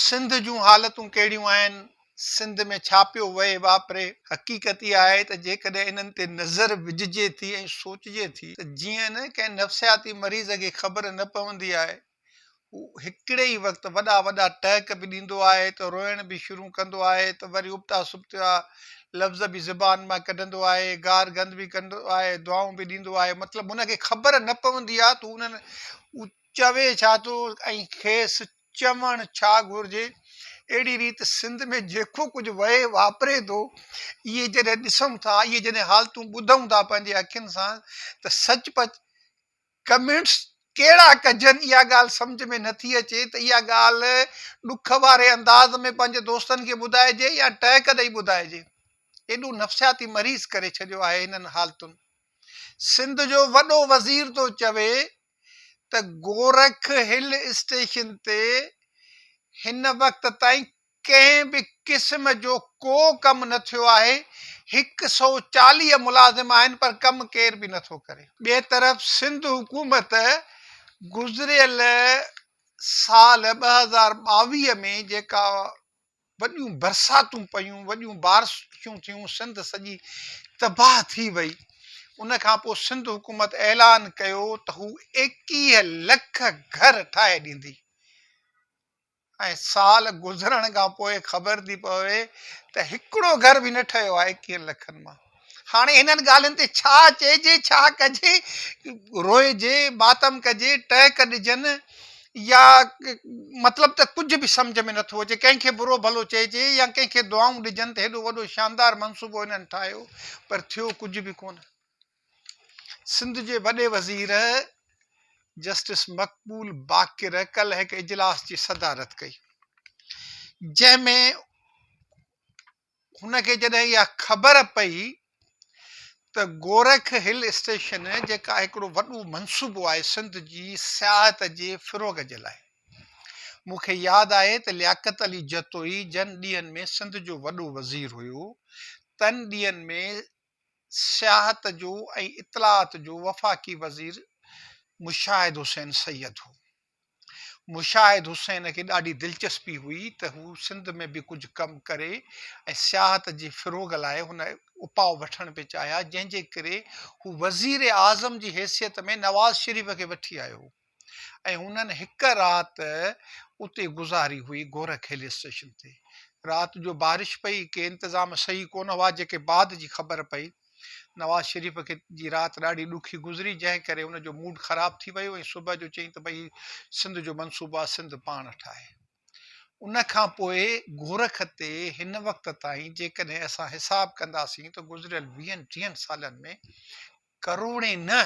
سنڌ جون حالتون ڪهڙيون آهن، سنڌ ۾ ڇا پيو وهي واپري، حقيقت اها آهي ته جيڪڏهن انهن تي نظر وجهجي ٿي ۽ سوچجي ٿي ته جيئن نه ڪنهن نفسياتي مريض کي خبر نه پوندي آهي، هو هڪڙي ئي وقت وڏا وڏا ٽهڪ به ڏيندو آهي ته روئڻ به شروع ڪندو آهي ته وري ابتا سبتا لفظ به زبان مان ڪڍندو آهي، گار گند به ڪندو آهي، دعائون به ڏيندو آهي، مطلب هن کي خبر نه پوندي آهي ته انهن هو چوي ڇا ٿو ۽ کيس چوڻ ڇا گهرجي. اهڙي ريت سنڌ ۾ جيڪو ڪجهه وهي واپري ٿو، اهي جڏهن ڏسون ٿا، اهي جڏهن حالتون ٻڌون ٿا پنهنجي اکين سان ته سچ پچ ڪمينٽس ڪهڙا ڪجن اها ڳالهه سمجهه ۾ نٿي اچي ته اها ڳالهه ڏک واري انداز ۾ پنهنجي دوستن کي ٻڌائجي يا ٽهڪ ڏئي ٻڌائجي. ايڏو نفسياتي مريض ڪري ڇڏيو آهي هنن حالتن. سنڌ جو وڏو وزير ٿو چوي ته گورک هل اسٽيشن تي هن وقت تائين ڪنهن به قسم جو ڪو ڪم نه ٿيو آهي، 140 ملازم آهن پر ڪم ڪير به نٿو ڪري. ٻئي طرف سنڌ حڪومت گذريل سال 2022 ۾ جيڪا وڏيون برساتون پيون، وڏيون بارشون ٿيون، سنڌ سڄي تباهه ٿي وئي، ان کان پوء سنڌ حڪومت اعلان ڪيو ته هو 21 لک گهر ٺاهي ڏيندي ۽ سال گذرڻ کان پوء خبر ٿي پوي ته هڪڙو گهر به نه ٺهيو آهي 21 لکن مان. هاڻي هنن ڳالهين تي ڇا چئجي، ڇا ڪجي، روئجي، ماتم ڪجي، ٽهڪ ڏجن يا مطلب ته ڪجهه به سمجهه ۾ نٿو اچي، ڪنهن کي برو ڀلو چئجي يا ڪنهن کي دعائون ڏجن ته هيڏو وڏو شاندار منصوبو هنن ٺاهيو پر ٿيو ڪجهه به ڪونه. سنڌ جي وڏي وزير جسٽس مقبول باقر ڪلهه هڪ اجلاس جي صدارت ڪئي، جنهن ۾ هن کي جڏهن اها خبر پئي ته گورک هل اسٽيشن جيڪا هڪڙو وڏو منصوبو آهي سنڌ جي سياحت جي فروغ جي لاء مون کي ياد آهي ته لياقت علي جتوئي جن ڏينهن ۾ سنڌ جو وڏو وزير هيو تن ڏينهن ۾ سياحت جو ۽ اطلاعات جو وفاقي وزير مشاهد حسين سيد هو. مشاهد حسين کي ڏاڍي دلچسپي هئي ته هو سنڌ ۾ به ڪجهه ڪم ڪري ۽ سياحت جي فروغ لاء هن اپاء وٺڻ پئي چاهيا جنهن جي ڪري هو وزير اعظم جي حيثيت ۾ نواز شريف کي وٺي آيو هو ۽ هنن هڪ رات اتي گذاري هئي گورک هل اسٽيشن تي رات جو بارش پئي ڪي انتظام صحيح ڪونه هئا جيڪي بعد جي خبر پئي نواز شريف کي جي رات ڏاڍي ڏکي گذري جنهن ڪري ان جو موڊ خراب ٿي ويو ۽ صبح جو چيائين ته ڀئي سنڌ جو منصوبو آهي سنڌ پاڻ ٺاهي. ان کان پوء گورک تي هن وقت تائين جيڪڏهن اسان حساب ڪنداسين ته گذريل ويهن ٽيهن سالن ۾ ڪروڙين نه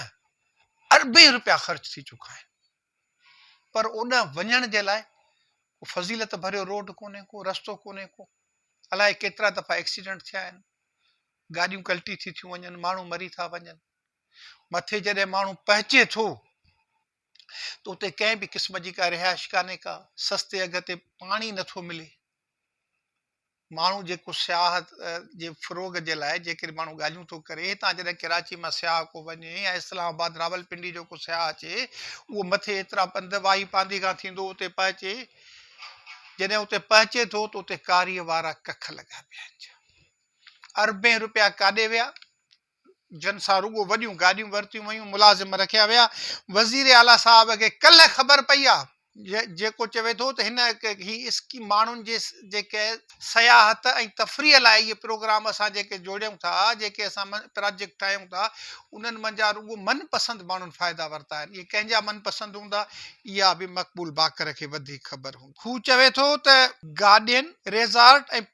اربين روپيا خرچ ٿي چڪا آهن پر اوڏانهن وڃڻ جي لاء ڪو فضيلت ڀريو روڊ ڪونهي ڪو رستو ڪونهي ڪو الائي ڪيترا دفعا ايڪسيڊنٽ ٿيا آهن گاڏيون ڪلٽي ٿي ٿيون وڃن، ماڻهو مري ٿا وڃن. مٿي جڏهن ماڻهو پهچي ٿو ته اتي ڪنهن به قسم جي ڪا رهائش ڪانهي ڪا، سستي اگهه تي پاڻي نٿو ملي. ماڻهو جيڪو سياحت جي فروغ جي لاء جيڪڏهن ماڻهو ڳالهيون ٿو ڪري، هتان جڏهن ڪراچي مان سياح ڪو وڃي يا اسلام آباد راولپنڊي جو ڪو سياح اچي، اهو مٿي ايترا پنڌ واهي پانڌي کان ٿيندو اتي پهچي، جڏهن اتي پهچي ٿو ته اتي ڪاريء وارا ڪک لڳا پيا آهن. اربين روپيا ڪاڏي ويا، جن سان رڳو وڏيون گاڏيون ورتيون ويون، ملازم رکيا ويا، وزير اعليٰ صاحب کي ڪلهه خبر پئي آ، جيڪو چوي ٿو ته هن هي اسڪيم ماڻهن جي جيڪي سياحت ۽ تفريح لاء اهي پروگرام اسان جيڪي جوڙيون ٿا، جيڪي اسان پراجيڪٽ ٺاهيون ٿا، انهن منجهان رڳو من پسند ماڻهن فائدا ورتا آهن، اهي ڪنهن جا من پسند هوندا، اها به مقبول باقر کي وڌيڪ خبر هوندي. هو چوي ٿو ته گاڏين، ريزارٽ ۽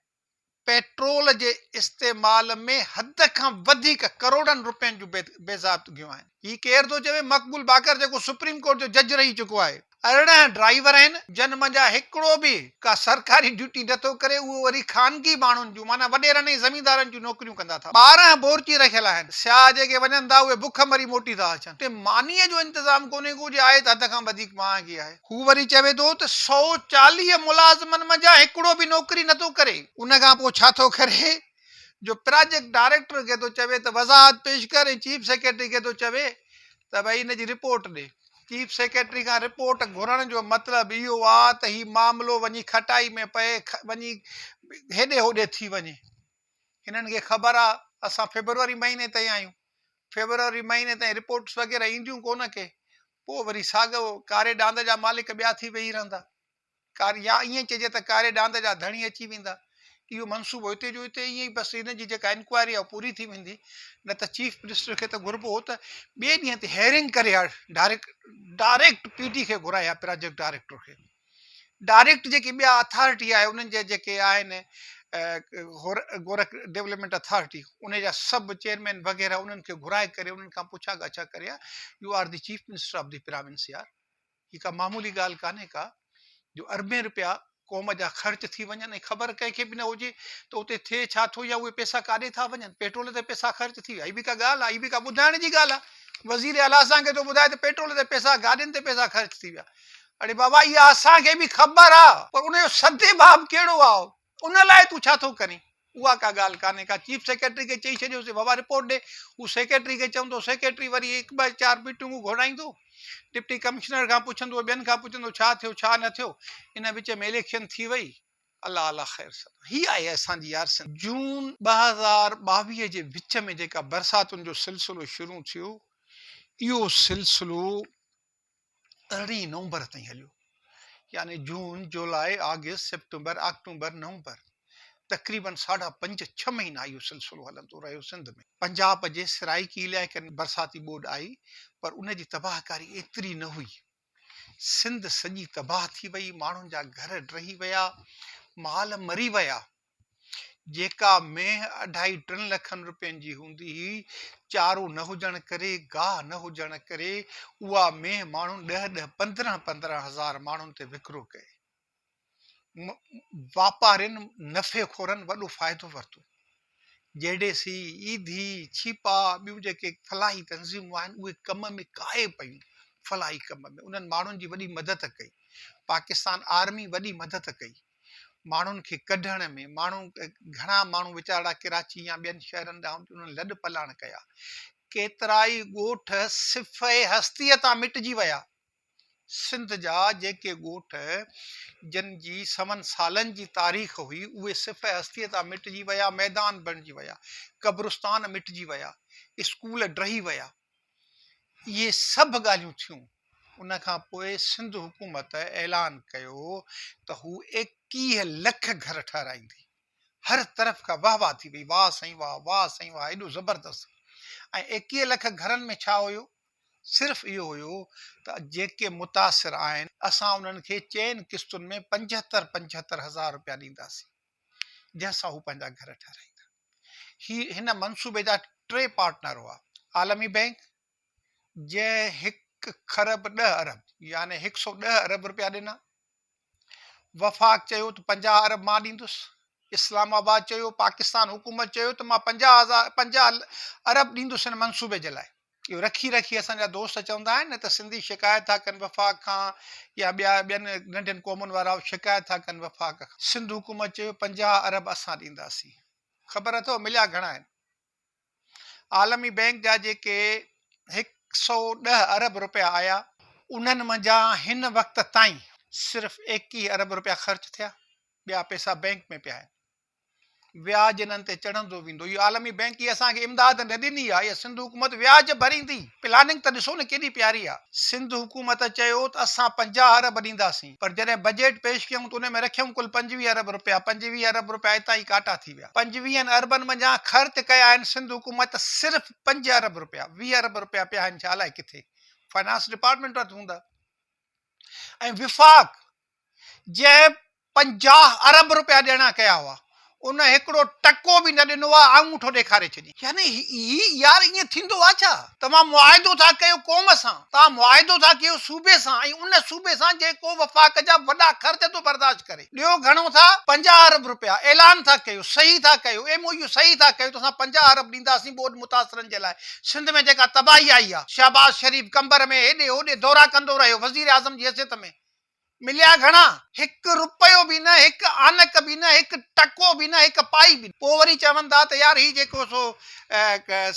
پيٽرول جي استعمال ۾ حد کان وڌيڪ ڪروڙن روپين جون بي ضابطگيون آهن. هي ڪير ٿو چوي؟ مقبول باقر جيڪو سپريم ڪورٽ جو جج رهي چڪو آهي. 18 ڊرائيور آهن جن منجهان هڪڙو به ڪا سرڪاري ڊيوٽي نه ٿو ڪري اهو وري خانگي ماڻهن جون معنيٰ وڏيرن ۽ زميندارن جون نوڪريون ڪندا ٿا. 12 بورچي رکيل آهن. سياح جيڪي وڃن ٿا اهي بک مري موٽي ٿا اچن. اتي مانيء جو انتظام ڪونهي ڪو جي آهي ته حد کان وڌيڪ مهانگي آهي. هو وري چوي ٿو ته 140 ملازمن منجهان هڪڙو به نوڪري نٿو ڪري. ان کان پوء ڇا ٿو ڪري جو پراجيڪٽ ڊائريڪٽر کي ٿو چوي ته وضاحت پيش ڪر ۽ چيف سيڪريٽري کي ٿو چوي ته ڀئي ان جي رپورٽ ڏي. چيف سيڪريٽري کان رپورٽ گهرڻ جو مطلب اهو آ ته هي معاملو وڃي کٽائي ۾ پئي، وڃي هيڏي هوڏي ٿي وڃي. هنن کي خبر آ اسان فيبروري مهيني تائين آهيون، فيبروري مهيني تائين رپورٽس وغيره اينديون ڪونه ڪي، پوء وري ساڳيو ڪاري ڏاند جا مالڪ ٻيا ٿي ويهي رهندا. ڪار يا ائين چئجي ته ڪاري ڏاند جا ڌڻي اچي ويندا. اهو منصوبو هتي جو هتي ائين ئي بس هن جي جيڪا انڪوائري آهي اها پوري ٿي ويندي نه ته چيف منسٽر کي ته گهربو هو ته ٻئي ڏينهن تي هيئرنگ ڪري ها ڊائريڪٽ ڊائريڪٽ پي ڊي کي گهرائي ها پراجيڪٽ ڊائريڪٽر کي ڊائريڪٽ جيڪي ٻيا اٿارٽي آهي انهن جا جيڪي آهن گورک ڊولپمينٽ اٿارٽي ان جا سڀ چيئرمين وغيره انهن کي گهرائي ڪري انهن کان پڇا ڳاڇا ڪري ها you are the chief minister of the province يار هي ڪا معمولي ڳالهه ڪانهي ڪا جو اربين رپيا قوم جا خرچ ٿي وڃن ۽ خبر ڪنهن کي به نه هجي ته اتي ٿئي ڇا ٿو يا اهي پئسا ڪاڏي ٿا وڃن پيٽرول تي پئسا خرچ ٿي ويا هي به ڪا ڳالهه آهي هي به ڪا ٻڌائڻ جي ڳالهه آهي وزير اعليٰ اسان کي ٿو ٻڌائي ته پيٽرول تي پئسا گاڏين تي پئسا خرچ ٿي ويا اڙي بابا اها اسان کي به خبر آهي پر ان جو سدباب ڪهڙو آهي ان لاء تون ڇا ٿو ڪرين؟ اها ڪا ڳالهه ڪانهي ڪا. چيف سيڪريٽري کي چئي ڇڏيوسين بابا رپورٽ ڏي. هو سيڪريٽري کي چوندو، سيڪريٽري وري هڪ ٻه چار ميٽنگون گهرائيندو. ڊپٽي ڪمشنر کان پڇندو، ٻين کان پڇندو ڇا ٿيو ڇا نه ٿيو. ان وچ ۾ اليڪشن ٿي وئي. الله الله خير سدا. هي آهي اسان جي يار سنڌ. جون 2022 جي وچ ۾ جيڪا برساتن جو سلسلو شروع ٿيو، اهو سلسلو ارڙهين نومبر تائين هليو يعني جون، جولاء، آگسٽ، سيپٽمبر، آڪٽومبر، نومبر تقريبن ساڍا پنج ڇهه مهينا اهو سلسلو هلندو رهيو سنڌ ۾. پنجاب جي سرائيڪي علائقن ۾ برساتي ٻوڏ آئي پر ان جي تباهڪاري ايتري نه هئي. سنڌ سڄي تباهه ٿي وئي، ماڻهن جا گهر ڊهي ويا، مال مري ويا. جيڪا مينهن اڍائي ٽن لکن روپين جي هوندي هئي، چارو نه هجڻ ڪري، گاهه نه هجڻ ڪري اها مينهن ماڻهن ڏهه ڏهه 15 15 هزار ماڻهن تي وڪرو ڪئي. واپارين نفعي خورن وڏو فائدو ورتو. جي ڊي سي، ايڌي، ڇيپا ٻيون جيڪي فلاحي تنظيمون آهن اهي ڪم ۾ ڪاهي پيون فلاحي ڪم ۾ انهن ماڻهن جي وڏي مدد ڪئي. پاڪستان آرمي وڏي مدد ڪئي. ماڻهن کي ڪڍڻ ۾ ماڻهو گهڻا ماڻهو ويچارا ڪراچي يا ٻين شهرن ڏانهن انهن لڏ پلاڻ ڪيا. ڪيترائي ڳوٺ صفحه هستيء تان مٽجي ويا. سنڌ جا جيڪي ڳوٺ جن جي سون سالن جي تاريخ هئي اهي صفحه هستيء تان مٽجي ويا، ميدان بڻجي ويا، قبرستان مٽجي ويا، اسڪول ڊهي ويا. اهي سڀ ڳالهيون ٿيون. ان کان پوء سنڌ حڪومت اعلان ڪيو ته هو 21 لک گهر ٺهرائيندي. هر طرف کان واهه واهه ٿي وئي، واهه سائين واهه، واهه سائين واهه، ايڏو زبردست. ۽ 21 لک گهرن ۾ ڇا هيو؟ صرف اهو هيو ته جيڪي متاثر آهن، اسان انهن کي چئن قسطن ۾ پنجهتر پنجهتر هزار رپيا ڏينداسين، جنهن سان هو پنهنجا گهر ٺهرائيندا. هي هن منصوبي جا ٽي پارٽنر هئا، عالمي بئنڪ، جنهن هڪ کرب ڏهه ارب يعني هڪ سئو ڏهه ارب رپيا ڏنا، وفاق چيو ته 50 ارب مان ڏيندس، اسلام آباد چيو، پاڪستان حڪومت چيو ته مان 50 هزار 50 ارب ڏيندس هن منصوبي جي لاء. اهو رکي رکي اسان جا دوست چوندا آهن نه ته سنڌي شڪايت ٿا ڪن وفاق کان يا ٻيا ٻين ننڍين قومن وارا شڪايت ٿا ڪن وفاق کان. سنڌ حڪومت چيو 50 ارب اسان ڏينداسين. خبر اٿو مليا گهڻا آهن؟ عالمي بئنڪ جا جيڪي 110 ارب رپيا آيا انهن منجهان هن وقت تائين صرف 21 ارب رپيا خرچ ٿيا ٻيا پئسا بئنڪ ۾ پيا آهن. وياج انهن تي چڙهندو ويندو. اهو عالمي بئنڪ ئي اسان کي امداد نه ڏني آهي، اها سنڌ حڪومت وياج ڀريندي. پلاننگ ته ڏسو نه ڪيڏي پياري آهي. سنڌ حڪومت چيو ته اسان 50 ارب ڏينداسين پر جڏهن بجيٽ پيش ڪيائون ته ان ۾ رکيائون ڪل 25 ارب رپيا، 25 ارب رپيا اتان ئي ڪاٽا ٿي ويا. پنجويهن اربن منجهان خرچ ڪيا آهن سنڌ حڪومت صرف 5 ارب رپيا، 20 ارب رپيا پيا آهن ڇا الائي ڪٿي فنانس ڊپارٽمينٽ وٽ هوندا ۽ وفاق جنهن 50 ارب رپيا ڏيڻا ڪيا هئا ان هڪڙو ٽڪو به نه ڏنو آهي آڱوٺو ڏيکاري ڇڏي. يعني هي يار ائين ٿيندو آهي ڇا؟ توهان معاهدو ٿا ڪيو قوم سان، توهان معاهدو ٿا ڪيو صوبي سان ۽ ان صوبي سان جيڪو وفاق جا وڏا خرچ ٿو برداشت ڪري. ڏيو گهڻو ٿا؟ 50 ارب رپيا. اعلان ٿا ڪيو، صحيح ٿا ڪيو، ايم او يو صحيح ٿا ڪيو ته اسان 50 ارب ڏينداسين ٻوڏ متاثرن جي لاء. سنڌ ۾ جيڪا تباهي آئي آهي، شهباز شريف قمبر ۾ هيڏي هوڏي دورا ڪندو رهيو وزيراعظم جي حيثيت ۾. مليا گهڻا؟ هڪ رپيو به نه، هڪ آنڪ به نه، هڪ ٽڪو به نه، هڪ پائي به نه. پوء وري چون ٿا ته يار هي جيڪو سو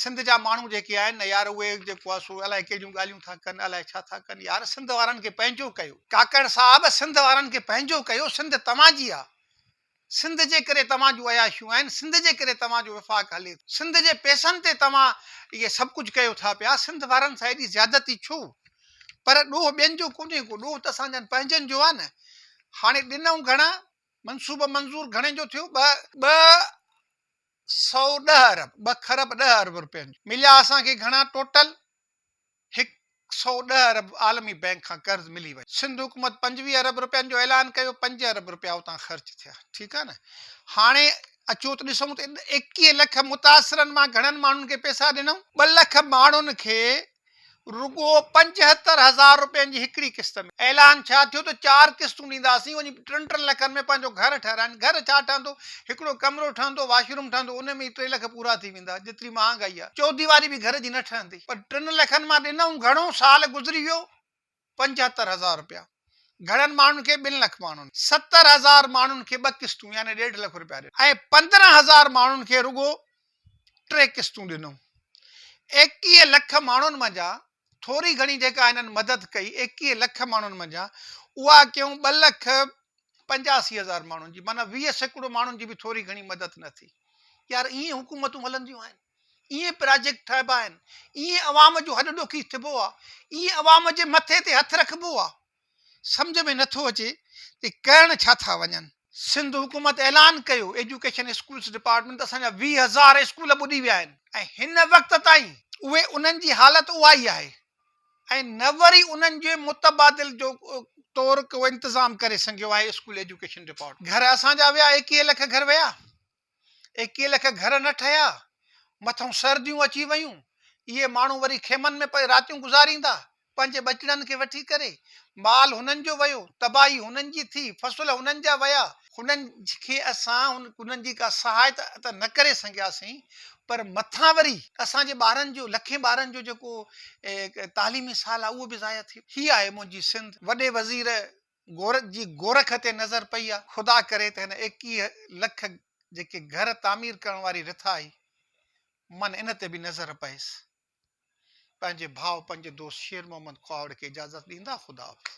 سنڌ جا ماڻهو جيڪي آهن نه يار اهي جيڪو آهي سو الائي ڪهڙيون ڳالهيون ٿا ڪن، الائي ڇا ٿا ڪن. يار سنڌ وارن کي پنهنجو ڪيو. ڪاڪڙ صاحب سنڌ وارن کي پنهنجو ڪيو، سنڌ توهان جي آهي. سنڌ جي ڪري توهان جون عياشيون آهن، سنڌ جي ڪري توهان جو وفاق هلي ٿو، سنڌ جي پئسن تي توهان اهي سڀ ڪجهه ڪيو ٿا پيا، سنڌ وارن سان ايڏي زيادتي ڇو؟ پر ڏوهه ٻين جو ڪونهي ڪو، ڏوهه ته اسان جن پنهنجن جو آهي نه. هاڻي ڏنئون گهڻا، منصوبو منظور گهڻي جو ٿيو؟ 210 ارب، ٻه کرب ڏهه ارب روپين جو. مليا اسان کي گهڻا ٽوٽل؟ 110 ارب عالمي بئنڪ کان قرض ملي ويو. سنڌ حڪومت 25 ارب روپين جو اعلان ڪيو، پنج ارب روپيا اتان خرچ ٿيا. ٺيڪ آهي نه؟ هاڻي اچو ته ڏسون ته 21 لک متاثرن مان گهڻن ماڻهن کي پئسا ڏنائون؟ ٻه لک ماڻهن کي رڳو 75 هزار روپين جي هڪڙي قسط ۾. اعلان ڇا ٿيو ته چار قسطون ڏينداسين، وڃي ٽن ٽن لکن ۾ پنهنجو گهر ٺهرائين. گهر ڇا ٺهندو؟ هڪڙو ڪمرو ٺهندو، واش روم ٺهندو، ان ۾ ئي ٽي لک پورا ٿي ويندا، جيتري مهانگائي آهي. چوديواري به گهر جي نه ٺهندي. پر ٽن لکن مان ڏنائون گهڻو؟ سال گذري ويو، 75 هزار روپيا. گهڻن ماڻهن کي؟ ٻن لک ماڻهن. 70 هزار ماڻهن کي ٻه قسطون يعني ڏيڍ لک روپيا ڏنائون ۽ 15 هزار ماڻهن کي رڳو ٽي قسطون ڏنائون. 21 لک ماڻهن منجهان ٿوري گهڻي جيڪا هنن مدد ڪئي 21 لک ماڻهن منجهان اها ڪيائون ٻه لک 85 هزار ماڻهن جي معنيٰ 20% ماڻهن جي به ٿوري گهڻي مدد نه ٿي. يار ائين حڪومتون هلنديون آهن؟ ائين پراجيڪٽ ٺاهبا آهن؟ ائين عوام جو هڏ ڏوکي ٿبو آهي؟ ائين عوام جي مٿي تي هٿ رکبو آهي؟ سمجهه ۾ نٿو اچي ته ڪرڻ ڇا ٿا وڃن. سنڌ حڪومت اعلان ڪيو ايجوڪيشن اسڪولس ڊپارٽمينٽ ته اسان جا 20 هزار اسڪول ٻڏي ويا آهن ۽ هن وقت تائين اهي انهن جي حالت اها ئي آهي ۽ نه وري انهن جي متبادل جو طور ڪو انتظام ڪري سگهيو آهي اسڪول ايجوڪيشن ڊپارٽمينٽ. گهر اسان جا ويا 21 لک گهر ويا 21 لک گهر نه ٺهيا، مٿئون سرديون اچي ويون، اهي ماڻهو وري خيمن ۾ پئي راتيون گذاريندا، پنهنجي ٻچڙن کي وٺي ڪري، مال هنن جو ويو، تباهي هنن جي ٿي، فصل هنن جا ويا، هنن کي اسان هنن جي ڪا سهائتا ته نه ڪري سگهياسين، پر مٿان وري اسان جي ٻارن جو لکين ٻارن جو جيڪو تعليمي سال آهي اهو به ضايع ٿي ويو. هي آهي منهنجي سنڌ. وڏي وزير گورک جي گورک تي نظر پئي آ. خدا ڪري ته هن 21 لک جيڪي گهر تعمير ڪرڻ واري رٿا آئي من ان تي به نظر پئيس. پنهنجي ڀاء پنهنجي دوست شير محمد کهاوڙ کي اجازت ڏيندا خدا حافظ.